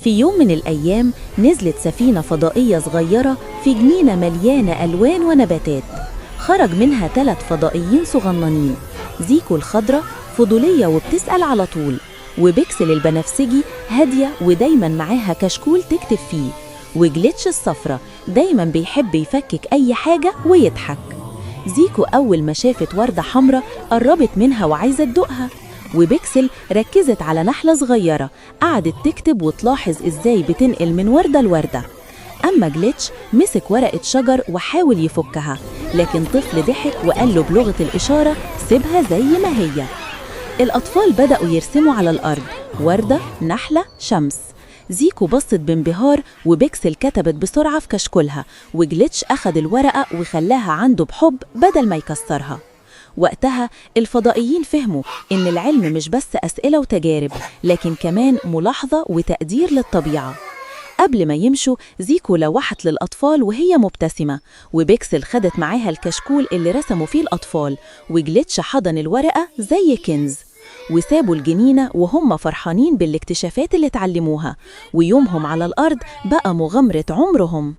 في يوم من الأيام نزلت سفينة فضائية صغيرة في جنينة مليانة ألوان ونباتات. خرج منها 3 فضائيين صغننين، زيكو الخضرة فضولية وبتسأل على طول، وبيكسل البنفسجي هادية ودايما معاها كشكول تكتب فيه، وجليتش الصفرة دايما بيحب يفكك أي حاجة ويضحك. زيكو أول ما شافت وردة حمرة قربت منها وعايزة تدوقها، وبيكسل ركزت على نحلة صغيرة قعدت تكتب وتلاحظ إزاي بتنقل من وردة لوردة. أما جليتش مسك ورقة شجر وحاول يفكها، لكن طفل ضحك وقال له بلغة الإشارة سيبها زي ما هي. الأطفال بدأوا يرسموا على الأرض وردة، نحلة، شمس. زيكو بصت بانبهار، وبيكسل كتبت بسرعة في كشكولها، وجليتش أخد الورقة وخلاها عنده بحب بدل ما يكسرها. وقتها الفضائيين فهموا إن العلم مش بس أسئلة وتجارب، لكن كمان ملاحظة وتقدير للطبيعة. قبل ما يمشوا زيكو لوحت للأطفال وهي مبتسمة، وبيكسل خدت معاها الكشكول اللي رسموا فيه الأطفال، وجليتش حضن الورقة زي كنز. وسابوا الجنينة وهم فرحانين بالاكتشافات اللي اتعلموها، ويومهم على الأرض بقى مغامرة عمرهم.